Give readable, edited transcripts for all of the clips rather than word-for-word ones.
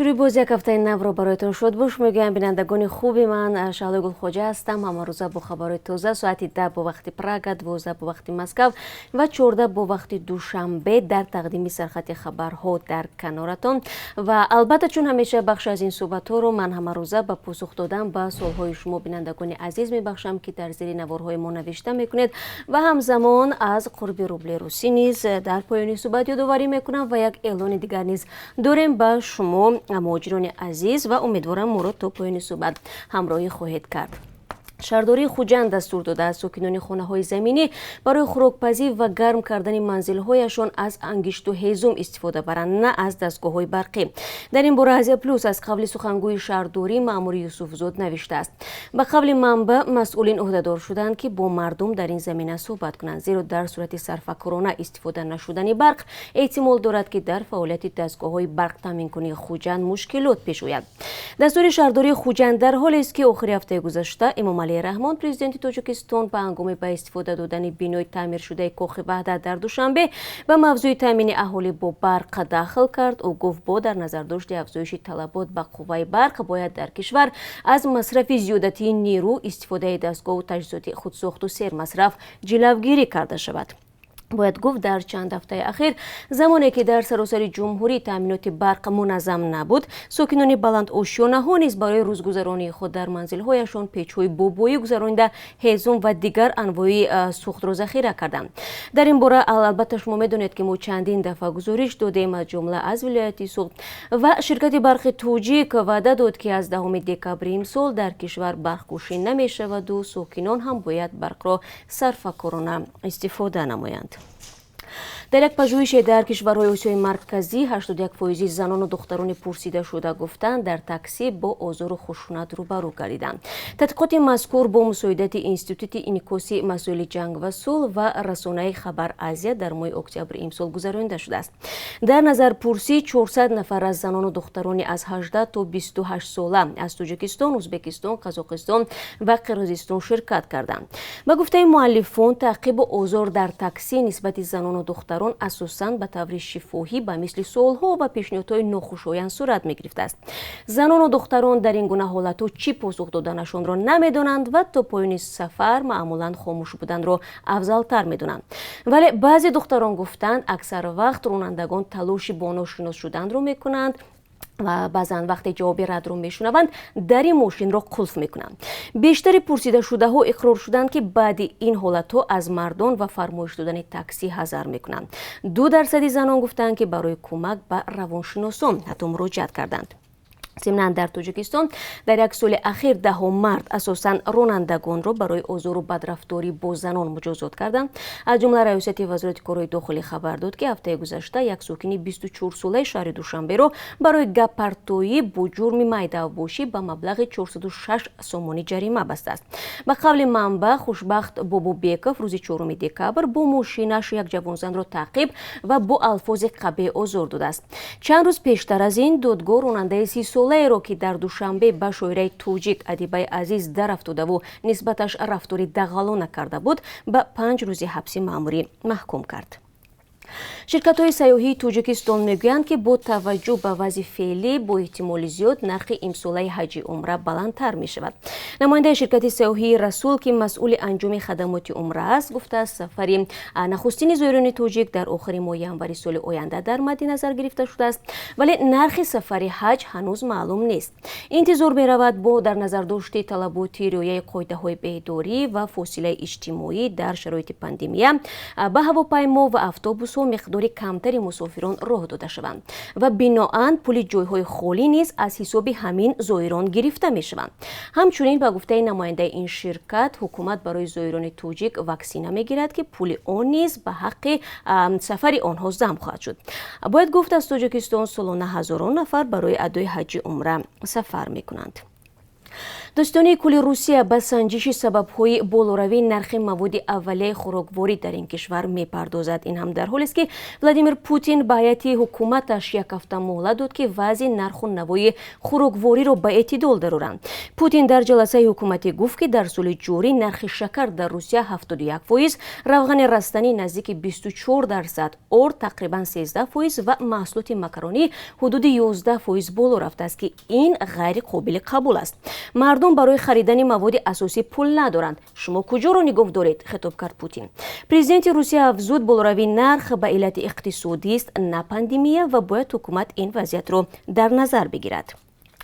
Шурӯи боз як ҳафтаи навро бароятон шодбош мегӯям. Бинандагони хуби ман, Шаҳлои Гулхоҷа ҳастам. Ҳамарӯза бо хабарҳои тоза соати 10 бо вақти Прага, 12 бо вақти Москав ва 14 бо вақти Душанбе дар тақдими сархати хабарҳо дар каноратон. Ва албатта, чун ҳамеша, бахш аз ин суҳбатҳоро ман ҳамарӯза ба посух додан ба суолҳои шумо, бинандагони азиз, мебахшам, ки дар зери наворҳои мо навишта мекунед, ва ҳамзамон аз қурби рубли русӣ низ дар поёни суҳбат ёдоварӣ мекунам. Ва як эълони дигар низ дорем ба шумо, муҳоҷирони азиз, ва умедворам, моро то поёни суҳбат ҳамроҳӣ хоҳед кард. Шаҳрдории Хуҷанд дастур додааст, сокинони хонаҳои заминӣ барои хӯрокпазӣ ва гарм кардани манзилҳояшон аз ангишту ҳезум истифода баранд, на аз дастгоҳҳои барқӣ. Дар ин бора Азия Плюс аз қавли сухангӯи шаҳрдорӣ Маъмури Юсуфзод навиштааст. Ба қавли манбаъ, масъулин ӯҳдадор шуданд, ки бо мардум дар ин замина суҳбат кунанд, зеро дар сурати сарфакорона истифода нашудани барқ эҳтимол дорад, ки дар фаъолияти дастгоҳҳои барқтаъминкунии Хуҷанд мушкилот пеш ояд. Дастури шаҳрдории Хуҷанд дар ҳолест, ки охири ҳафтаи гузашта Эмомалӣ Раҳмон, президенти Тоҷикистон, ба ҳангоми ба истифода додани бинои таъмиршудаи Кохи Ваҳдат дар Душанбе ба мавзӯи таъмини аҳолӣ бо барқ дахл кард. Ӯ гуфт, бо дар назардошти афзоиши талабот ба қувваи барқ бояд дар кишвар аз масрафи зиёдатии нерӯ, истифодаи дастгоҳу таҷҳизоти худсохту сермасраф ҷилавгирӣ карда шавад. Бояд гуфт, дар чанд ҳафтаи ахир, замоне ки дар саросари ҷумҳурӣ таъминоти барқ муназзам набуд, сокинони баландошёнаҳо низ барои рӯзгузаронии худ дар манзилҳояшон печҳои бобоӣ гузаронида, ҳезум ва дигар анвои сӯхтро захира карданд. Дар ин бора, албатта, шумо медонед, ки мо чандин дафъа гузориш додем, аз ҷумла аз вилояти Суғд. Ва ширкати Барқи Тоҷик ваъда дод, ки аз 10 декабри имсол дар кишвар барқкушӣ намешаваду сокинон ҳам бояд барқро сарфакорона истифода намоянд. Дар як пажӯҳише дар кишварҳои Осиёи Марказӣ 81 фоизи занону духтарони пурсидашуда гуфтанд, дар таксӣ бо озору хушунат рӯбарӯ гардиданд. Тадқиқоти мазкур бо мусоидати Институти инъикоси масоили ҷанг ва сулҳ ва расонаи Хабар Азия дар моҳи октябри имсол гузаронида шудааст. Дар назарпурсӣ 400 нафар аз занону духтарони аз 18 то 28 сола аз Тоҷикистон, Ӯзбекистон, Қазоқистон ва Қирғизистон ширкат карданд. Ба гуфтаи муаллифон, таъқибу озор дар таксӣ нисбати занону духтарон асосан ба таври шифоҳӣ, ба мисли суолҳо ва пешниҳодҳои нохушоянд сурат мегирифтааст. Занону духтарон дар ин гуна ҳолатҳо чӣ посух доданашонро намедонанд ва то поёни сафар маъмулан хомӯш буданро афзалтар медонанд. Вале баъзе духтарон гуфтанд, аксар вақт ронандагон талоши бо ношинос шуданро мекунанд ва баъзан вақте ҷавоби радро мешунаванд, дари мошинро қулф мекунанд. Бештари пурсидашудаҳо иқрор шуданд, ки баъди ин ҳолатҳо аз мардон ва фармоиш додани таксӣ ҳазар мекунанд. 2 дарсади занон гуфтанд, ки барои кӯмак ба равоншиносон ҳатто муроҷиат карданд. Зимнан, дар Тоҷикистон дар як соли ахир даҳо мард, асосан ронандагонро, барои озору бадрафторӣ бо занон муҷозот карданд. Аз ҷумла Раёсати Вазорати корҳои дохилӣ хабар дод, ки ҳафтаи гузашта як сокини 24-солаи шаҳри Душанберо барои гаппартоӣ бо ҷурми майдавбошӣ ба маблағи 406 сомонӣ ҷарима бастааст. Ба қавли манбаъ, Хушбахт Бобобеков рӯзи 4 декабр бо мошинаш як ҷавонзанро таъқиб ва бо алфози қабеҳ озор додааст. Чанд рӯз пештар аз ин додгоҳ ронандаи 30-солаеро, ки дар Душанбе ба шоираи тоҷик Адибаи Азиз дарафтодаву нисбаташ рафтори дағалона карда буд, ба 5 рӯзи ҳабси маъмурӣ маҳкум кард. Ширкатҳои сайёҳии Тоҷикистон мегӯянд, ки бо таваҷҷӯҳ ба вазъи феълӣ бо эҳтимоли зиёд нархи имсолаи ҳаҷи умра баландтар мешавад. Намояндаи ширкати сайёҳии Расул, ки масъули анҷоми хадамоти умра аст, гуфтааст, сафари нахустини зоирони тоҷик дар охири моҳи январи соли оянда дар мадди назар гирифта шудааст, вале нархи сафари ҳаҷ ҳанӯз маълум нест. Интизор меравад, бо дар назардошти талаботи риояи қоидаҳои беҳдорӣ ва фосилаи иҷтимоӣ дар шароити пандемия ба ҳавопаймо ва автобусҳо миқдори камтари мусофирон роҳ дода шаванд ва биноан пули ҷойҳои холӣ низ аз ҳисоби ҳамин зоирон гирифта мешаванд. Ҳамчунин, ба гуфтаи намояндаи ин ширкат, ҳукумат барои зоирони тоҷик ваксина мегирад, ки пули он низ ба ҳаққи сафари онҳо зам хоҳад шуд. Бояд гуфт, аз Тоҷикистон солона ҳазорон нафар барои адои ҳаҷи умра сафар мекунанд. Додситонии кулли Русия ба санҷиши сабабҳои болоравии нархи маводи аввалияи хӯрокворӣ дар ин кишвар мепардозад. Ин ҳам дар ҳолест, ки Владимир Путин ба ҳайати ҳукуматаш як ҳафта муҳлат дод, ки вазъи нарху навои хӯроквориро ба эътидол дароранд. Путин дар ҷаласаи ҳукуматӣ гуфт, ки дар соли ҷорӣ нархи шакар дар Русия 71%, равғани растанӣ наздики 24%, орд тақрибан 13% ва маҳсулоти макаронӣ ҳудуди 11% боло рафтааст, ки ин ғайриқобили қабул аст. Мардум барои харидани маводи асосӣ пул надоранд. Шумо куҷоро нигоҳ доред? Хитоб кард Путин. Президенти Русия афзуд, болоравии нарх ба иллати иқтисодист, на пандемия, ва бояд ҳукумат ин вазъиятро дар назар бигирад.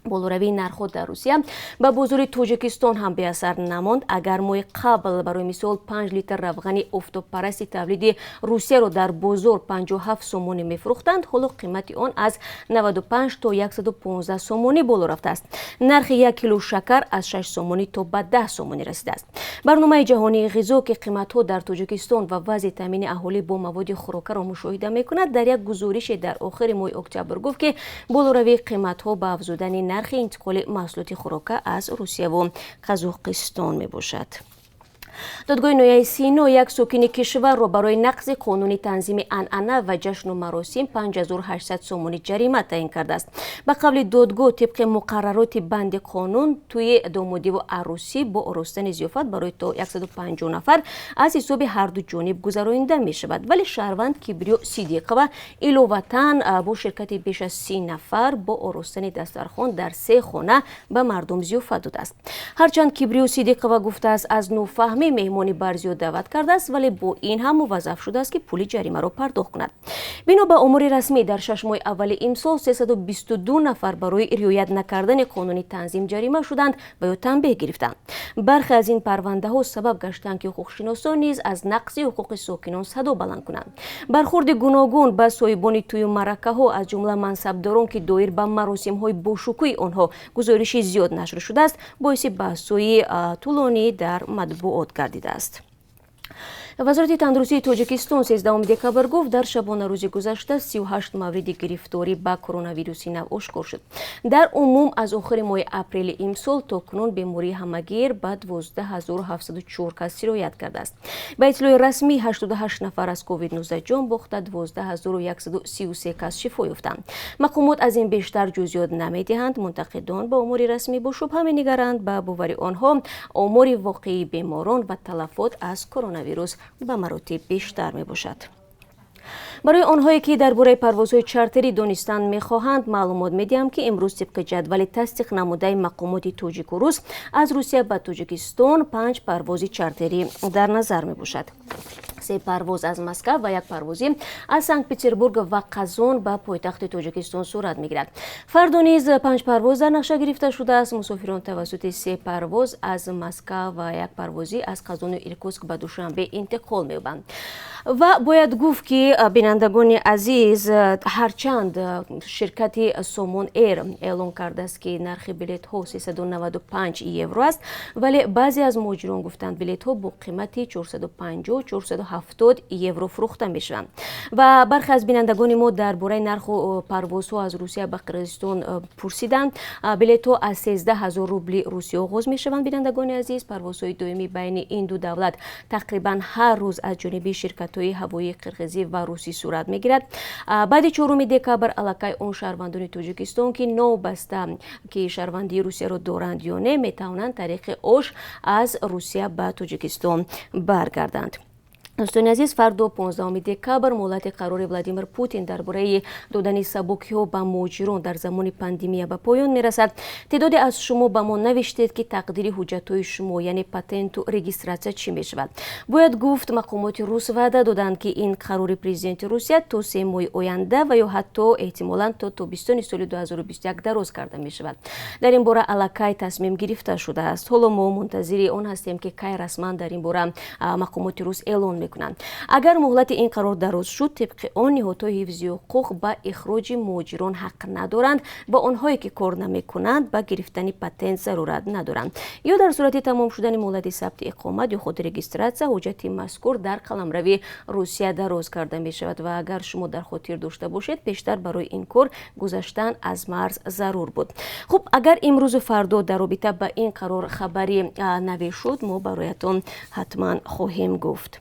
Болоравии нархҳо дар Русия ба бозори Тоҷикистон ҳам беасар намонд. Агар моҳи қабл, барои мисол, 5 литр равғани офтобпарасти тавлиди Русияро дар бозор 57 сомонӣ мефурӯхтанд, ҳоло қимати он аз 95 то 115 сомонӣ боло рафтааст. Нархи 1 кило шакар аз 6 сомонӣ то ба 10 сомонӣ расидааст. Барномаи ҷаҳонии ғизо, ки қиматҳо дар Тоҷикистон ва вазъи таъмини аҳолӣ бо маводи хӯрокаро мушоҳида мекунад, дар як гузорише дар охири моҳи октябр гуфт, ки болоравии қиматҳо ба афзудани нархи интиқоли маҳсулоти хӯрока аз Русияву Қазоқистон мебошад. Додгоҳи ноҳияи Сино як сокини кишварро барои нақзи қонуни танзими анъана ва ҷашну маросим 5800 сомонӣ ҷарима таъин кардааст. Ба қавли додгоҳ, тибқи муқаррароти банди қонун, тӯи домодиву арӯсӣ бо оростани зиёфат барои то 150 нафар аз ҳисоби ҳарду ҷониб гузаронида мешавад, вале шаҳрванд Кибриё Сидиқова иловатан бо ширкати беш аз 30 нафар бо оростани дастархон дар се хона ба мардум зиёфат додааст. Ҳарчанд Кибриё Сидиқова гуфтааст, аз нофаҳмӣ меҳмони барзиёд даъват кардааст, вале бо ин ҳам муваззаф шудааст, ки пули ҷаримаро пардохт кунад. Бино ба омори расмӣ, дар 6 моҳи аввали имсол 322 нафар барои риоят накардани қонуни танзим ҷарима шуданд ва ё танбеҳ гирифтанд. Бархе аз ин парвандаҳо сабаб гаштанд, ки ҳуқуқшиносон низ аз нақзи ҳуқуқи сокинон садо баланд кунанд. Бархурди гуногун ба соҳибони тӯю маъракаҳо, аз ҷумла мансабдорон, ки доир ба маросимҳои бошукӯҳи онҳо гузориши зиёд нашр шудааст, боиси баҳсҳои тӯлонӣ дар матбуот гардидааст. Вазорати тандурустии Тоҷикистон 13 декабр гуфт, дар шабонарӯзи гузашта 38 мавриди гирифторӣ ба коронавируси нав ошкор шуд. Дар умум аз охири моҳи апрели имсол то кунун бемории ҳамагир ба 12704 кас сироят кардааст. Ба иттилои расмӣ, 88 нафар аз COVID-19 ҷон бохта, 12133 кас шифо ёфтанд. Мақомот аз ин бештар ҷузъиёт намедиҳанд. Мунтақидон ба омори расмӣ бо шубҳа менигаранд. Ба бовари онҳо, омори воқеии беморон ва талафот аз коронавирус ба маротиб бештар мебошад. Барои онҳое, ки дар бораи парвозҳои чартерӣ донистан мехоҳанд, маълумот медиҳам, ки имрӯз тибқи ҷадвали тасдиқ намудаи мақомоти тоҷику рус аз Русия ба Тоҷикистон панҷ парвози чартерӣ дар назар мебошад. Се парвоз аз Москва ва як парвозӣ аз Санкт Петербург ва Қазон ба пойтахти Тоҷикистон сурат мегирад. Фардо низ панҷ парвоз дар нақша гирифта шудааст. Мусофирон тавассути се парвоз аз Москва ва як парвозӣ аз Қазону Иркутск ба Душанбе интиқол меёбанд. Ва бояд гуфт, ки, бинандагони азиз, ҳарчанд ширкати Сомон Эйр эълон кардааст, ки нархи билетҳо 395 евро аст, вале баъзе аз муҳоҷирон гуфтанд, билетҳо бо қимати 450, 470 евро фурӯхта мешаванд. Ва бархе аз бинандагони мо дар бораи нарху парвозҳо аз Русия ба Қирғизистон пурсиданд. Билетҳо аз 13 ҳазор рубли русӣ оғоз мешаванд. Бинандагони азиз, парвозҳои доимӣ байни ин ду давлат тақрибан ҳар рӯз аз ҷониби ширкатҳои ҳавоии қирғизӣ ва русӣ сурат мегирад. Баъди 4 декабр аллакай он шаҳрвандони Тоҷикистон, ки новобаста ки шаҳрвандии Русияро доранд ё не, метавонанд тариқи Ош аз Русия ба Тоҷикистон баргарданд. Дӯстони азиз, фардо, 15 декабр, муҳлати қарори Владимир Путин дар бораи додани сабукиҳо ба муҳоҷирон дар замони пандемия ба поён мерасад. Теъдоде аз шумо ба мо навиштед, ки тақдири ҳуҷҷатҳои шумо, яъне патенту регистратсия, чӣ мешавад. Бояд гуфт, мақомоти рус ваъда доданд, ки ин қарори президенти Русия то 3 моҳи оянда ва ё ҳатто эҳтимолан то тобистони соли 2021 дароз карда мешавад. Дар ин бора аллакай тасмим гирифта шудааст. Ҳоло мо мунтазири он ҳастем, ки кай расман дар ин бора мақомоти рус эълон мекунанд. мекунанд. Агар муҳлати ин қарор дароз шуд, тибқи он ниҳодҳои ҳифзи ҳуқуқ ба ихроҷи муҳоҷирон ҳақ надоранд ва онҳое ки кор намекунанд, ба гирифтани патент зарурат надоранд. Ё дар сурати тамом шудани муҳлати сабти иқомат ё худ регистрация, ҳуҷҷати мазкур дар қаламрави Русия дароз карда мешавад. Ва агар шумо дар хотир дошта бошед, пештар барои ин кор гузаштан аз марз зарур буд. Хуб, агар имрӯзу фардо дар робита ба ин қарор хабари наве шуд, мо бароятон ҳатман хоҳем гуфт.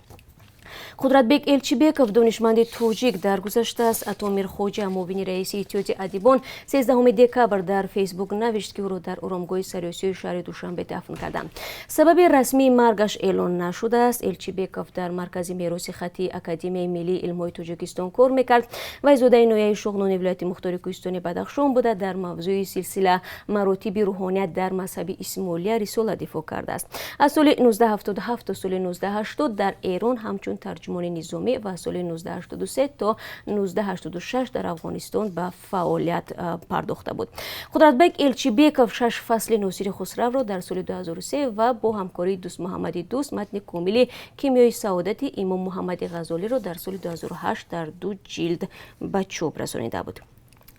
Қудратбек Элчибеков, донишманди тоҷик, даргузаштааст. Ато Мирхоҷа, муовини раиси Иттиҳоди адибон, 13 декабр дар Фейсбук навишт, ки ӯро дар оромгоҳи Сариосиёи шаҳри Душанбе дафн карданд. Сабаби расмии маргаш эълон нашудааст. Элчибеков дар Маркази мероси хаттии Академияи миллии илмҳои Тоҷикистон кор мекард. Вай зодаи ноҳияи Шуғнони вилояти мухтори кӯҳистони Бадахшон буда, дар мавзӯи силсила маротиби рӯҳоният дар мазҳаби исмоилия рисола дифоъ кардааст. Аз соли 1977 то соли 1980 дар Эрон ҳамчун тарҷумони низомӣ ва соли 1983 то 1986 дар Афғонистон ба фаъолият пардохта буд. Қудратбек Элчибеков шаш фасли Носири Хусравро дар соли 2003 ва бо ҳамкории Дӯстмуҳаммади Дӯст матни комили Кимиёи саодати Имом Муҳаммади Ғазолиро дар соли 2008 дар ду ҷилд ба чоп расонида буд.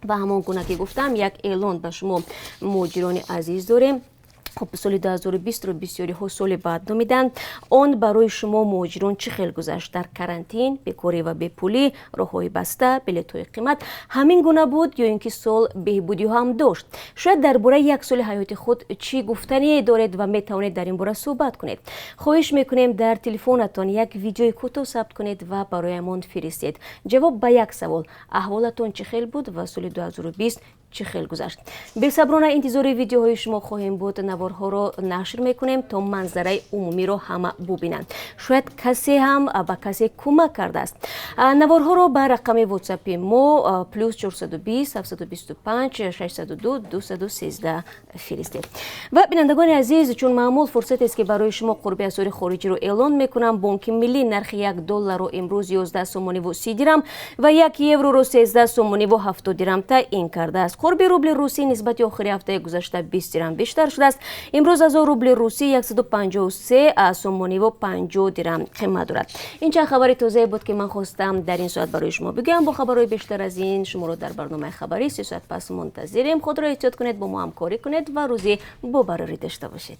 Ва ҳамон гуна ки гуфтам, як эълон ба шумо, муҳоҷирони азиз, дорем. Хуб, соли 2020-ро бисёриҳо соли бад номиданд. Он барои шумо, муҳоҷирон, чӣ хел гузашт? Дар карантин, бекорӣ ва бепулӣ, роҳҳои баста, билетҳои қимат, ҳамин гуна буд ё ин ки сол беҳбудиҳо ҳам дошт? Шояд дар бораи як соли ҳаёти худ чӣ гуфтание доред ва метавонед дар ин бора суҳбат кунед. Хоҳиш мекунем, дар телефонатон як видеои кӯтоҳ сабт кунед ва бароямон фиристед. Ҷавоб ба як савол: аҳволатон чӣ хел буд ва соли 2020 чӣ хел гузашт? Бесаброна интизори видеоҳои шумо хоҳем буд. Наворҳоро нашр мекунем, то манзараи умумиро ҳама бубинанд. Шояд касе ҳам ба касе кӯмак кардааст. Наворҳоро ба рақами ватсапи мо +420 725 602 213 фиристед. Ва, бинандагони азиз, чун маъмул, фурсатест, ки барои шумо қурби асъори хориҷиро эълон мекунам. Бонки Миллӣ нархи 1 долларро имрӯз 11 сомониву 30 дирам ва 1 евроро 13 сомониву 70 дирам таъин кардааст. Қурби рубли русӣ нисбати охири ҳафтаи гузашта 20 дирам бештар шудааст. Имрӯз 1000 рубли русӣ 153 сомониву 50 дирам қимат дорад. Ин чанд хабари тозае буд, ки ман хостам дар ин соат барои шумо бигӯям. Бо хабарҳои бештар аз ин шуморо дар барномаи хабарӣ 3 соат пас мунтазирем. Худро эҳтиёт кунед, бо мо ҳамкорӣ кунед ва рӯзи бобарорӣ дошта бошед.